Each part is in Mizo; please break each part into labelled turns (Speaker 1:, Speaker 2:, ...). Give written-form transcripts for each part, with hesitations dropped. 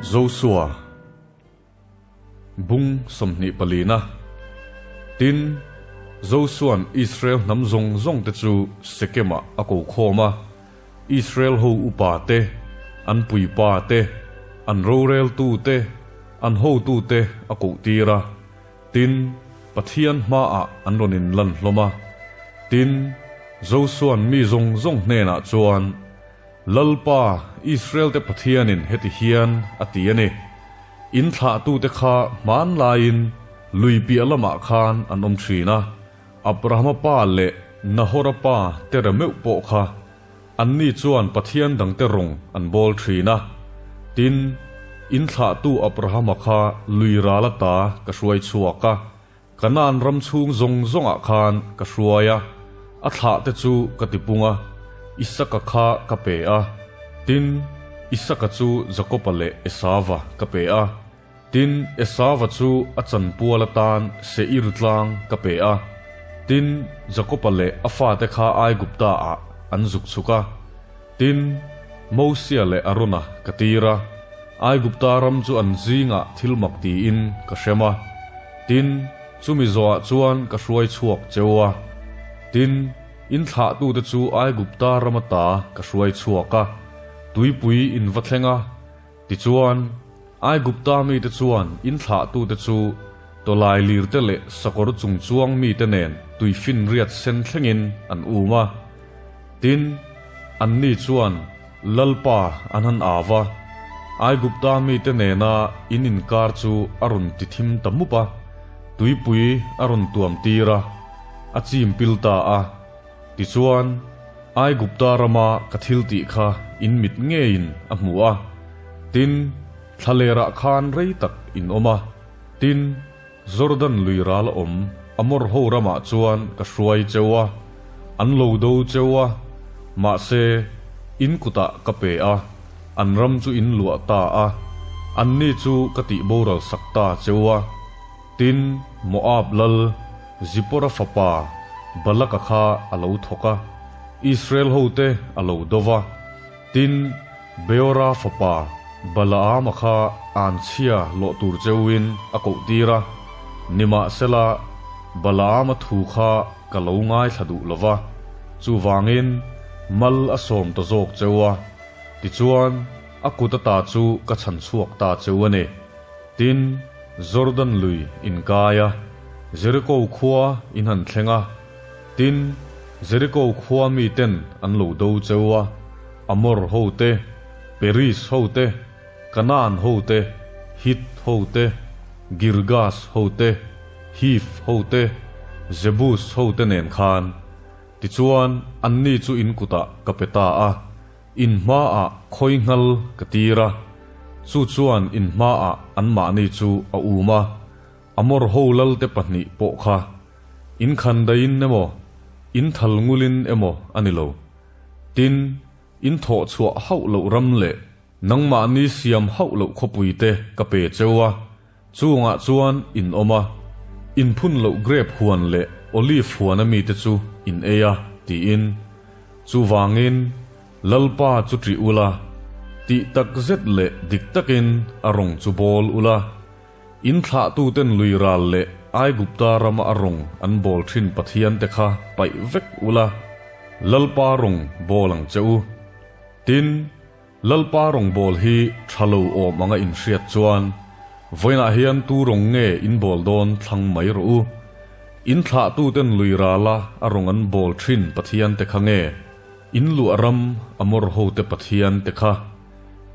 Speaker 1: Josua Bung 24na Tin, Josua'n Israel hnam zawng zawngte chu Sekemah a ko khawm a, Israel ho upa te, an puipa te, an roreltu te, an hotu te a kohtir a. Tin, Pathian hmaah an rawn inlan hlawm a. Tin, Josua'n mi zawng zawng hnenah chuan, Lalpa, Israel-te Pathianin heti hian a ti a ni, In thlahtute kha hmanlaiin lui piah lamah khan an awm thin a, Abrahama pa leh Nahora pa Tera meuh pawh kha Anni chuan Pathian dangte rawng an bawl thin a. Tin, in thlahtu Abrahama kha lui ral ata ka hruai chhuak a, Kanaan ram chhung zawng zawngah khan ka hruai a, a thlahte chu ka tipung a, Isaka kha ka pe a. Tin, Isaka chu Jakoba leh Esava ka pe a. Tin, Esava chu a chanpual atan Seir tlang ka pe a. Tin, Jakoba leh a fate kha Aigupta-ah an zuk chhuk a. Tin, Mosia leh Arona ka tir a, Aigupta ram chu an zingah thil mak tiin ka hrem a. Tin, chumi zawhah chuan ka hruai chhuak cheu a. Tin, in thlahtute chu Aigupta ram ata ka hruai chhuak a, tuipui in va thleng a. Tichuan, Aigupta mite chuan in thlahtute chu tawlai lirte leh sakawr chung chuang mite nen tuifinriat sen thlengin an um a. Tin, anni chuan Lalpa an han au a, Aigupta mite nena in inkar chu a rawn ti thim ta mup a, tuipui a rawn tuam tir a, a chim pil ta a. Tichuan, Aigupta rama ka thil tih kha in mit ngeiin a hmu a, tin, thlalerah khan rei tak in awm a, tin, Jordan lui ral a awm Amor ho ramah chuan ka hruai cheu a, an lo do cheu a, mahse, in kutah ka pe a, an ram chu in luah ta a, anni chu ka tih boral sak ta cheu a. Tin, Moab lal Zipora fapa Balaka kha a lo thawk a, Israel hote a lo do va. Tin, Beora fapa Balaama kha anchhia lawh tur cheuin a kohtir a, nimahsela Balaama thu kha ka lo ngaithla duh lo va, chuvangin mal a sawm ta zawk cheu a, tichuan a kut ata chu ka chhan chhuak ta cheu a ni. Tin, Jordan lui inkai a, Jeriko khua in han thleng a. Tin, Jeriko khua miten an lo do cheu a, Amor hote, Peris hote, Kanaan hote, Hit hote, Girgas hote, Hiv hote, Jebus hote nen khan. Tichuan, anni chu in kutah ka pe ta a. In hmaah khawi nghal ka tir a, chu chuan in hmaah anmahni chu a um a, Amor ho lalte pahnih pawh kha in khandaiin emaw, in thal ngulin emaw a ni lo. Tin, in thawh chhuah hauh loh ram leh nangmahni siam hauh loh khawpuite ka pe cheu a, Chungah chuan in awm a, in phun loh grape huan leh olive huana mite chu in ei a, tiin. Chuvangin, Lalpa chu ṭih ula, tih tak zet leh dik takin a rawng chu bawl ula. In thlahtuten lui ral leh Aigupta rama a rawng an bawl ṭhin Pathiante kha paih vek ula, Lalpa rawng bawl ang che u. Tin, Lalpa rawngbâwl hi ṭha lo awm anga inhriat chuan vawiinah hian tu rawng nge in bâwl dawn thlang mai rawh u. In thlahtuten lui râla a rawng an bâwl ṭhin Pathiante kha nge in luah ram Amor hote Pathiante kha?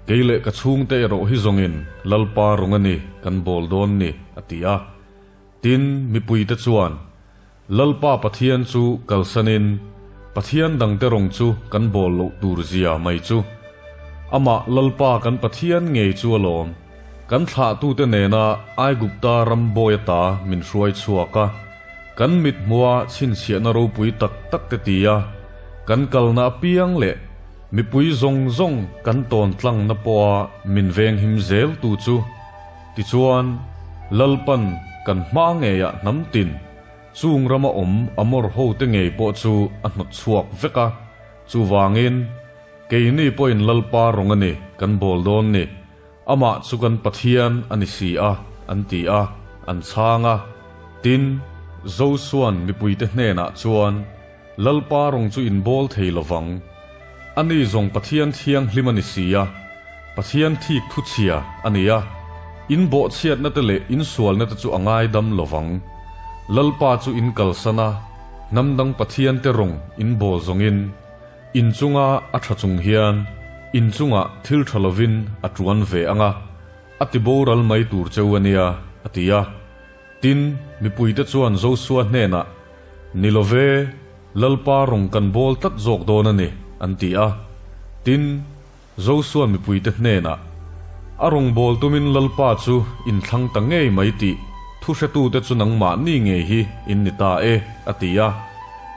Speaker 1: Kei leh ka chhungte erawh hi zawngin Lalpa rawng a ni kan bâwl dawn ni, a ti a. Tin, mipuite chuan, Lalpa Pathian chu kalsanin Pathian dangte rawng chu kan bawl loh tur zia mai chu. Amah Lalpa kan Pathian ngei chu alawm, kan thlahtute nena Aigupta ram bawi ata min hruai chhuak a, kan mithmua chhinchhiahna ropui tak takte tia kan kalna apiang leh mipui zawng zawng kan tawn tlangna pawha min venghim zeltu chu. Tichuan, Lalpan kan hma ngeiah hnam tin, chung rama awm Amor hote ngei pawh chu a hnawt chhuak vek a. Chuvangin, keini pawhin Lalpa rawng a ni kan bawl dawn ni. Amah chu kan Pathian a ni si a, an ti a, an chhang a. Tin, Josua'n mipuite hnenah chuan, Lalpa rawng chu in bawl thei lo vang. Ani zawng Pathian thianghlim a ni si a, Pathian thik thuchhia a ni a, in bawhchhiatna te leh in sualna te chu a ngaidam lo vang. Lalpa chu in kalsan a, hnam dang Pathian te rawng in bawl zawngin, in chunga a tha chung hian in chungah thil tha lovin a tuan ve ang a, a ti boral mai tur cheu a nia, a ti a. Tin, mipuite chuan Josua hnenah, Ni lo ve, Lalpa rawng kan bawl tlat zawk dawn a ni, an ti a. Tin, Josua mipuite hnenah, A rawngbâwl tumin Lalpa chu in thlang ta ngei mai tih thuhretute chu nangmahni ngei hi in ni ta e, a ti a.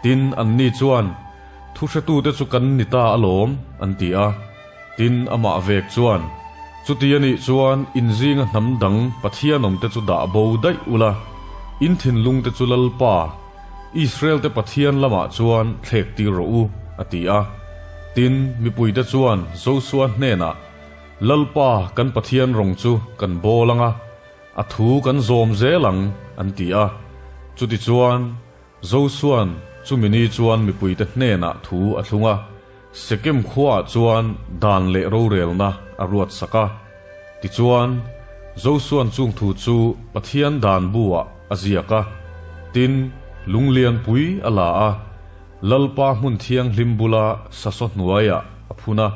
Speaker 1: Tin, anni chuan, Thuhretute chu kan ni ta alawm, an ti a. Tin, amah vek chuan, Chuti a nih chuan in zinga hnam dang Pathian awmte chu dah bo daih ula, in thinlungte chu Lalpa, Israel-te Pathian lamah chuan thlek tir rawh u, a ti a. Tin, mipuite chuan Josua hnenah, Lalpa kan Pathian rawng chu kan bawl ang a, a thu kan zawm zel ang, an ti a. Chutichuan, Josua'n chumi ni chuan mipuite hnenah thu a thlung a, Sekem khuaah chuan dan leh rorelna a ruat sak a. Tichuan, Josua'n chung thu chu Pathian dan bu-ah a ziak a, tin, lunglianpui a la a, Lalpa hmun thianghlim bula sasaw hnuaiah a phun a.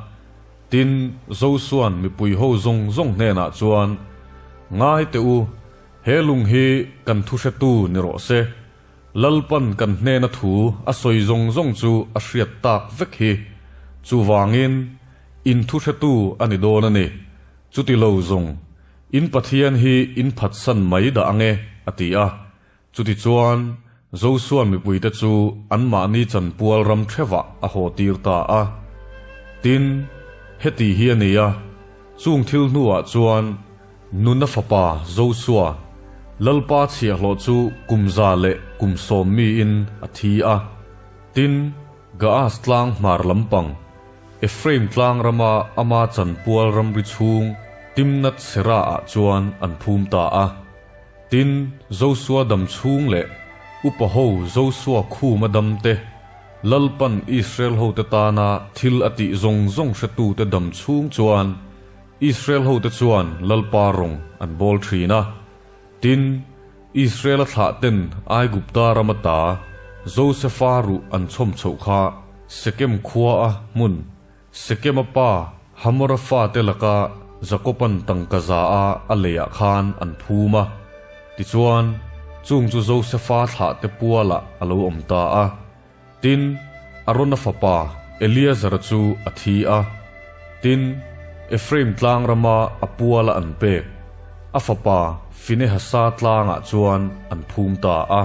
Speaker 1: Tin, Josua'n mipui ho zawng zawng hnenah chuan, Ngai teh u, he lung hi kan thuhretu ni rawh se. Lalpan kan hnena thu a sawi zawng zawng chu a hriat tak vek hi. Chuvangin, in thuhretu a ni dawn a ni. Chuti lo zawng, in Pathian hi in phatsan mai dah ang e, a ti a. Chutichuan, Josuan mipuite chu anmahni chanpual ram thevah a haw tir ta a. Tin, heti hi a ni a, chung thil hnuah chuan Nuna fapa Josua, Lalpa chhiahhlawh chu kum 110 miin a thi a. Tin, Gaas tlang hmar lampang, Ephraim tlang rama ama chanpual ramri chhung Timnath-serah-ah chuan an phum ta a. Tin, Josua dam chhung leh upa ho Josua khuma dam te, Lalpan Israel hote tana thil a tih zawng zawng hretute dam chhung chuan Israel hote chuan Lalpa rawng an bawl thin a. Tin, Israel-a thlah ten Aigupta ram ata Josefa ruh an chhawm chhoh kha Sekem khua a hmun Sekema pa Hamora fate laka Jakoban tangka za a a leiah khan an phum a. Tichuan, chung chu Josefa thlahte pualah a lo awm ta a. Tin, Arona fapa Eleazara chu a thi a. Tin, Ephraim tlang rama a puala an pek, a fapa Finehasa tlangah chuan an phum ta a.